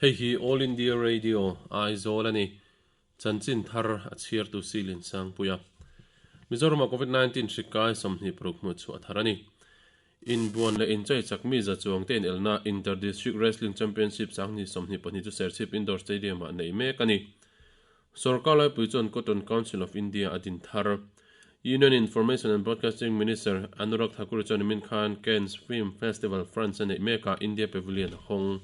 Hei hi All India Radio, Aizawl a ni. Chanchin thar a chhiartu Silin Sangpuia. Mizoramah Covid 19 hri kai 26 hmuh chhuah thar a ni. Inbuan leh inchei chak mi za chuang te inelna Inter District Wrestling Championship 2024 chu Serchhip Indoor Stadium-ah neih mek a ni. Sorkar laipui chuan Cotton Council of India a din thar. Union Information and Broadcasting Minister Anurag Thakur chuan nimin khan Cannes Film Festival France a neih mekah India Pavilion a hawng.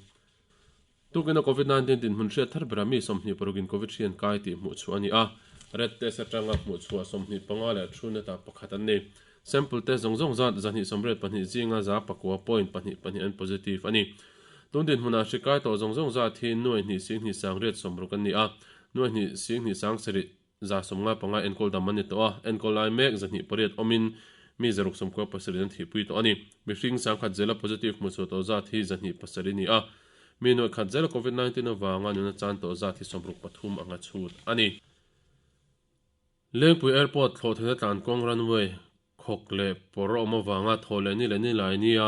Tukina Covid 19 dinhmun hriat thar berah mi 26 in Covid hri an kai tih hmuh chhuah a ni a. Red test atanga hmuh chhuah 25 leh thu neta pakhat an ni. Sample test zawng zawng zat 282 zinga 9.22 an positive a ni. Tun dinhmunah hri kai tawh zawng zawng zat hi nuai hnih sing hnih sang riat sawmruk an ni a, nuai hnih sing hnih sang sarih 155 enkawl dam an ni tawh a, enkawl lai mek 208 awmin mi 697 an thihpui tawh a ni. Mihring 10,000 zela positive hmuh chhuah tawh zat hi 207 a ni a, mi nuai khat zela Covid 19 avanga nuna chan tawh zat hi 63 anga chhut a ni. Lengpui Airport thlawh theihna tlankawng runway khawk leh pawr a awm avanga thaw leh ni leh ni lai nia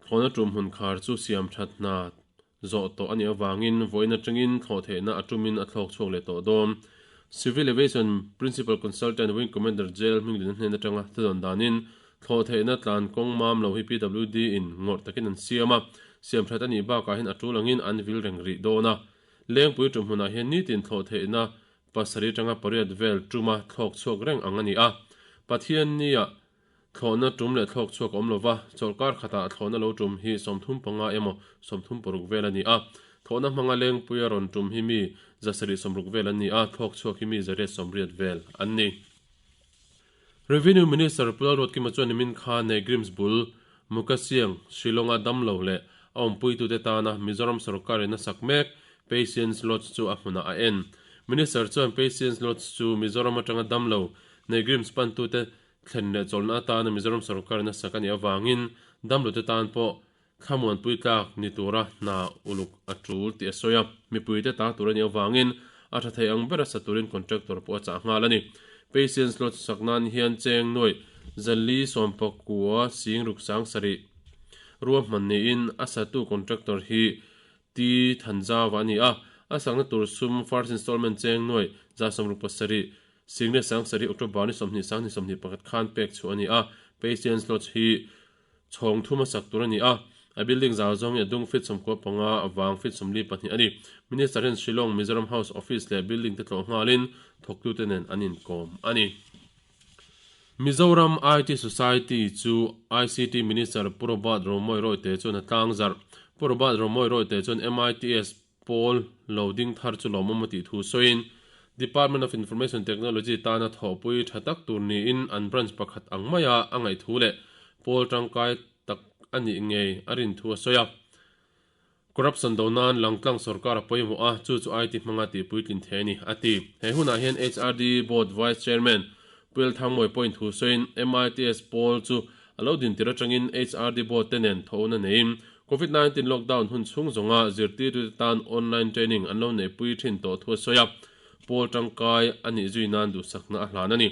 Thlawhna tum hmun khar chu siam that hna zawh tawh a nih avangin vawiin atangin thlawh theihna a tumin a thlawk chhuak leh tawh dawn. Civil Aviation Principal Consultant Wing Commander JL Hminglina hnen atanga thudawn danin thlawh theihna tlan kawng mam lo hi PWD in ngawrh takin an siam a, siam that a nih bakah hian a tul angin an vil reng rih dawn a. Lengpui tum hmunah hian nitin thlawh theihna pasarih atanga pariat vel tuma thlawk chhuak reng ang a ni a. Pathiannia Thlawhna tum leh thlawk chhuak a awm lova, chawlhkar khatah thlawhna lo tum hi 35 emaw 36 vel a ni a. Thlawhna hmanga lengpuia rawn tum hi mi 760 vel an ni a, thlawk chhuak hi mi 880 vel an ni. Revenue Minister Pu Lalruatkima chuan nimin kha Negrims bul Mukasiang, Shillong-a damlo leh a awmpuitute tana Mizoram sawrkarin a sak mek Patients Lodge chu a hmunah a en. Minister chuan Patients Lodge chu Mizoram atanga damlo Negrims pantute Thlen leh chawlhna atana Mizoram sorkar in a sak a nih avangin damlote tan pawh thlamuanpui tlak ni tura hna uluk a tul tih a sawi a, mipuite ta tur a nih avangin a tha thei ang bera sa turin contractor pawh a chah nghal a ni. Patients Lodge sak nan hian cheng nuaih zali sawmpakua sing ruk sang sarih ruahman niin a satu contractor hi T Thanzava a ni a, a sakna tur sum first installment cheng nuaih 67 Single sang sarih October ni 20 sang ni 21 khan pek chhuah a ni a, Patients Lodge hi chhawng thum a sak tur a ni a, a building zau zawng hi a dung feet 95 vang feet 42 a ni. Minister hian Shillong Mizoram House Office leh building te tlawh nghalin thawktute nen an inkawm a ni. Mizoram IT Society chu ICT Minister Pu Robert Romawia Royte chuan a tlangzarh. Pu Robert Romawia Royte chuan MITS Pawl lo ding thar chu lawmawm a tih thu sawiin, Department of Information Technology tana thawhpui tha tak tur niin an branch pakhat ang maia a ngaih thu leh pawl tangkai tak a nih ngei a rin thu a sawi a. Corruption do nan langtlang sorkar a pawimawh a, chu chu IT hmanga tih puitlin thei a ni, a ti. He hunah hian HRD Board Vice Chairman Pu Elthangmawi pawhin thu sawiin, MITS pawl chu A lo din tir atangin HRD Board te nen thawhna neiin Covid 19 lockdown hun chhung zawnga zirtirtute tan online training an lo neihpui thin tawh thu a sawi a, pawl tangkai a nih zui nan duhsakna a hlan a ni.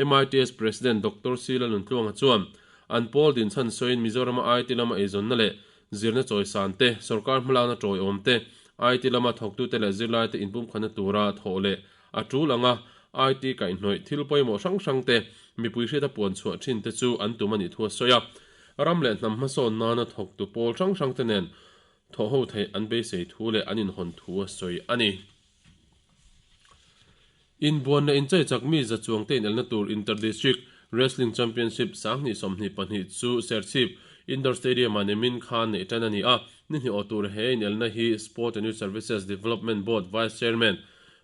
MITS President Doctor C Lalnuntluanga chuan an pawl din chhan sawiin Mizorama IT lama eizawnna leh zirna chawisan te, sorkar hmalakna tawiawm te, IT lama thawktute leh zirlaite inpumkhatna tura thawh leh A tul anga IT kaihhnawih thil pawimawh hrang hrang te, mipui hriata puan chhuah thin te chu an tum a nih thu a sawi a. Ram leh hnam hmasawn nana thawktu pawl hrang hrang te nen thawh ho theih an beisei thu leh an inhawn thu a sawi a ni. Inbuan leh inchei chak mi za chuang te inelna tur Inter District Wrestling Championship 2022 chu Serchhip Indoor Stadium-ah nimin khan neih tan a ni a. Ni hnih awh tur he inelna hi Sport and Youth Services Development Board Vice Chairman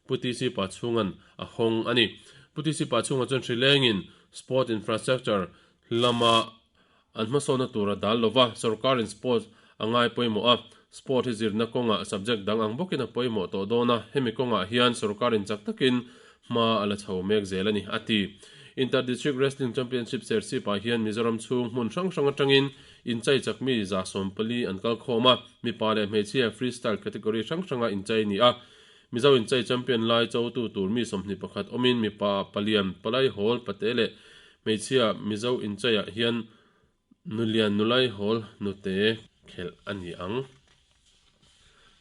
Pu TC Pachhunga'n a hawng a ni. Pu TC Pachhunga chuan hrilengin sport infrastructure lama an hmasawnna tur a dal lova, sorkarin sport a ngai pawimawh a, sport hi zirna kawngah subject dang ang bawkin a pawimawh tawh dawn a, hemi kawngah hian sorkarin chak takin hma a la chho mek zel a ni, a ti. Inter-District Wrestling Championship Serchhip-ah hian Mizoram chhung hmun hrang hrang atangin inchai chak mi 14 an kal khawm a, mipa leh hmeichhia freestyle category hrang hranga inchai a ni a. Mizo inchei champion lai chotu tur mi 21 awmin mipa palian palai hawl pate leh hmeichhia Mizo incheiah hian nulian nulai hawl nute khelh a ni ang.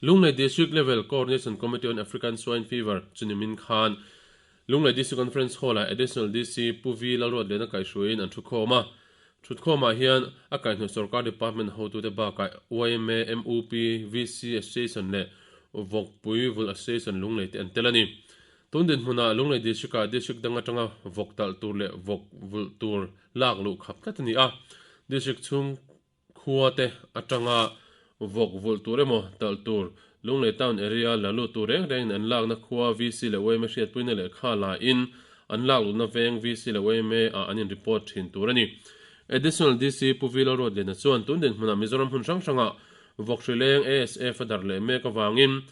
Lunglei District Level Coordination Committee on African Swine Fever chu nimin khan Lunglei DC Conference Hall-ah Additional DC Pu V Lalruatliana kaihhruaiin an thukhawm a. Thutkhawmah hian a kaihhnawih sorkar department hotute bakah yma, mup, VC Association leh Vawkpui Vulh Association Lunglei te an tel a ni. Tun dinhmunah Lunglei District-ah District dang atanga vawk talh tur leh vawk vulh tur lak luh khap tlat a ni a. District chhung Khua te atanga vawk vulh tur emaw talh tur Lunglei Town area la lut tur reng rengin an lakna khua VC leh yma hriatpuina lehkha la in an lak luhna veng VC leh yma ah an in report thin tur a ni. Additional DC Pu V Lalruatliana chuan tun dinhmunah Mizoram hmun hrang hrangah vawk hri leng ASF a darh leh mek avangin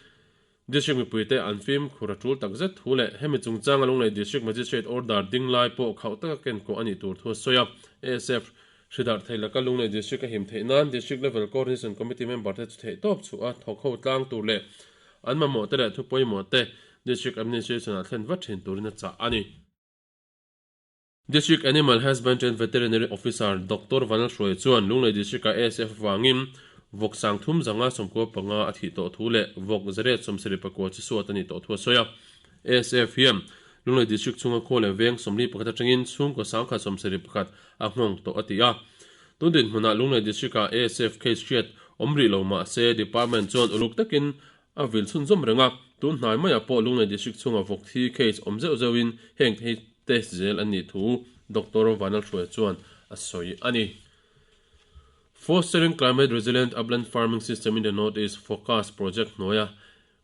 District mipuite an fimkhur a tul takzet thu leh hemi chungchanga Lunglei District Magistrate order ding lai pawh khauh taka kenkawh a nih tur thu a sawi a. ASF hridarh thei laka Lunglei District a him theih nan District Level Coordination Committee member te chu theihtawp chhuah a thawk ho tlang tur leh an mamawh te leh thu pawimawh te District Administration ah thlen vat thin turin a chah a ni. District Animal Husbandry and Veterinary Officer Doctor Vanal Hruai chuan Lunglei District-ah ASF avangin vawk sang thum zanga 95 a thih tawh thu leh vawk 174 chi suat a nih tawh thu a sawi a. ASF hian Lunglei District chhunga khaw leh veng 41 atangin chhungkaw 1071 a nghawng tawh a ti a. Tun dinhmunah Lunglei District-ah ASF case hriat awm rih lo mah se Department chuan uluk takin a vil chhunzawm reng a, tun hnai maiah pawh Lunglei District chhunga vawk thi case awm zeuh zeuhin heng te hi test zel an nih thu Doctor Vanlalhruaia chuan a sawi a ni. Fostering Climate Resilient Upland Farming System in the North East, Focus, Project hnuaia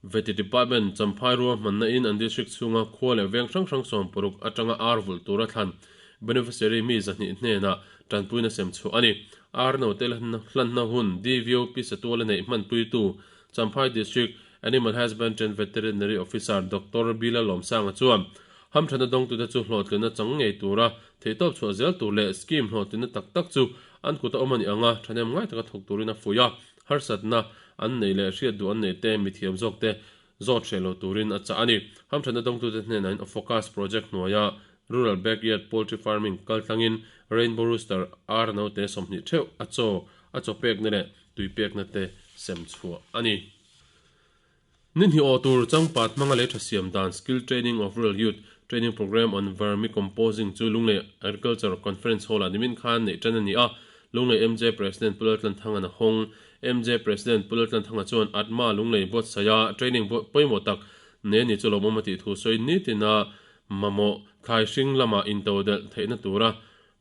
Vety Department Champhai ruahmanna in an district chhunga khua leh veng hrang hrang 60 atanga ar vulh tura thlan beneficiary mi 200 hnenah tanpuina sem chhuah a ni. Ar note hlanna hun DVOP Satuala neih hmanpuitu Champhai District Animal Husbandry and Veterinary Officer Doctor Bila Lawmsanga chuan hamthatna dawngtute chu hlawhtlinna chang ngei tura theihtawp chhuah zel tur leh scheme hlawhtlinna tak tak chu an kuta awm a nih anga thahnem ngai taka thawk turin a fuih a, harsatna an neih leh hriat duh an neih te mithiam zawk te zawt hreh lo turin a chah a ni. Hamthatna dawngtute hnenah in Focus Project hnuaia Rural Backyard Poultry Farming kaltlangin Rainbow Rooster ar note 20 theuh a chaw a chaw pekna leh tui pekna te sem chhuah a ni. Ni hnih awh tur changpat hmanga lei tha siam dan Skill Training of Rural Youth Training Programme on Vermicomposing chu Lunglei Agriculture Conference Hall-ah nimin khan neih tan a ni a. Lunglei MJ President Pu Laltlanthanga na hawng. MJ President Pu Laltlanthanga chuan ATMA Lunglei buatsaia training pawimawh tak nei a ni chu lawmawm a tih thu sawiin nitina mamawh thlai hring lama intodelh theihna tura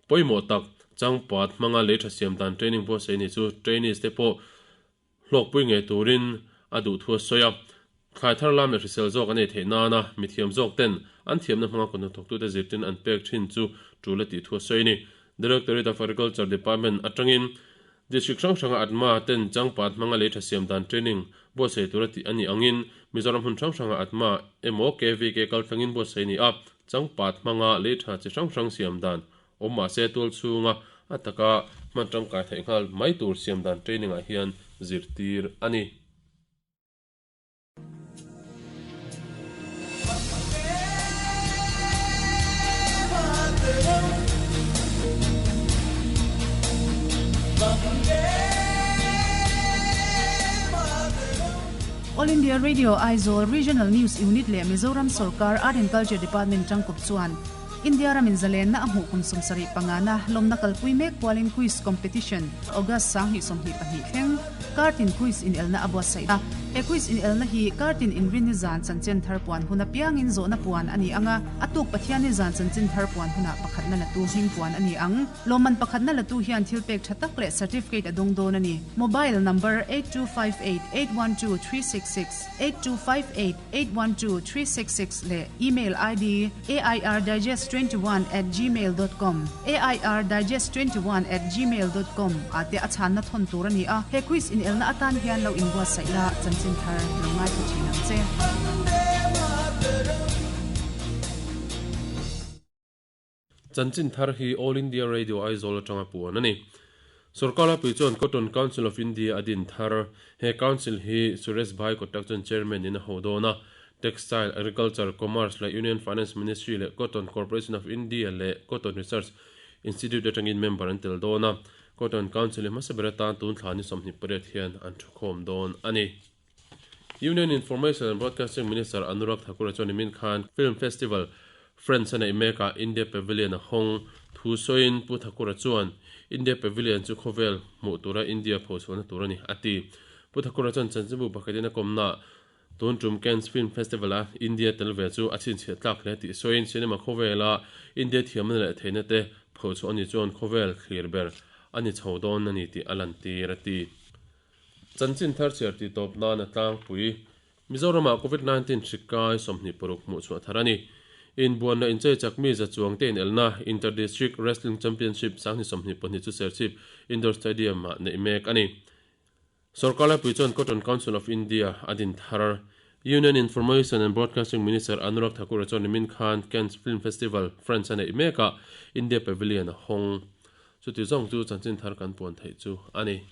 Pawimawh tak, changpat hmanga lei tha siam dan training buatsaih ni chu trainees te pawh hlawkpui ngei turin a duh thu a sawi a. Thlai thar lam leh hrisel zawk an ei theih nana mithiam zawk ten an thiamna hmanga kut hnathawktute zirtin an pek thin chu tul a tih thu a sawi a ni. Directorate of Agriculture Department atangin District hrang hranga ATMA ten changpat hmanga lei tha siam dan training buatsaih tura tih a nih angin Mizoram hmun hrang hranga ATMA emaw KVK kaltlangin buatsaih a ni a. Changpat hmanga lei tha chi hrang hrang siam dan awm mah se tual chhunga a taka hman tangkai theih nghal mai tur siam dan training ah hian zirtir a ni. All India Radio Aizawl Regional News Unit leh Mizoram Sorkar Art and Culture Department tangkawp chuan India ramin zalenna a hmuh kum 75 na lawmna kalpui mek kualin Quiz Competition August 2022 thleng Kartin Quiz inelna a buatsaih a. He Quiz inelna hi Kartin inrinni zan chanchin thar puan hun apiangin zawhna puan a ni ang a, a tuk Pathianni zan chanchin thar puan hunah pakhatna latu hming puan a ni ang. Lawmman pakhatna latu hian thil pek tha tak leh certificate a dawng dawn a ni. Mobile number 8258812366, 8258812366 leh email ID airdigest21@gmail.com, airdigest21@gmail.com ah te a chhanna thawn tur a ni a. He quiz inelna atan hian lo inbuatsaih la, chanchin thar lo ngaithla thin ang che. Chanchin thar hi All India Radio Aizawl atanga puan a ni. Sorkar Laipui chuan Cotton Council of India a din thar. He Council hi Suresh Bhai Kotak chuan Chairman in a ho dawn a. Textile, Agriculture, Commerce leh Union Finance Ministry leh Cotton Corporation of India leh Cotton Research Institute atangin member an tel dawn a. Cotton Council hi hmasa ber atan tun thla ni 28 hian an thukhawm dawn a ni. Union Information and Broadcasting Minister Anurag Thakur-a chuan nimin khan Film Festival France a neih mekah India Pavilion a hawng. Thu sawiin Pu Thakur-a chuan India Pavilion chu khawvel hmuh tura India phochhuahna tur a ni, a ti. Pu Thakur-a chuan chanchinbu pakhatin a kawmnaah tun tum Cannes Film Festival-a India tel ve chu a chhinchhiah tlak hle tih sawiin cinema khawvela India thiamna leh theihna te phochhuah a nih chuan khawvel thlir ber a ni chho dawn a ni tih a lantir, a ti. Chanchin thar chhiar tih tawp nan a tlangpui. Mizoramah Covid 19 hri kai 26 hmuh chhuah thar a ni. Inbuanna inchei chak mi za chuang te inelna Inter District Wrestling Championship 2024 chu Serchhip Indoor Stadium-ah neih mek a ni. Sorkar laipui chuan Cotton Council of India a din thar. Union Information and Broadcasting Minister Anurag Thakur-a chuan nimin khan Cannes Film Festival, France a neih mekah India Pavilion a hawng. Chuti zawng chu chanchin thar kan puan theih chu a ni.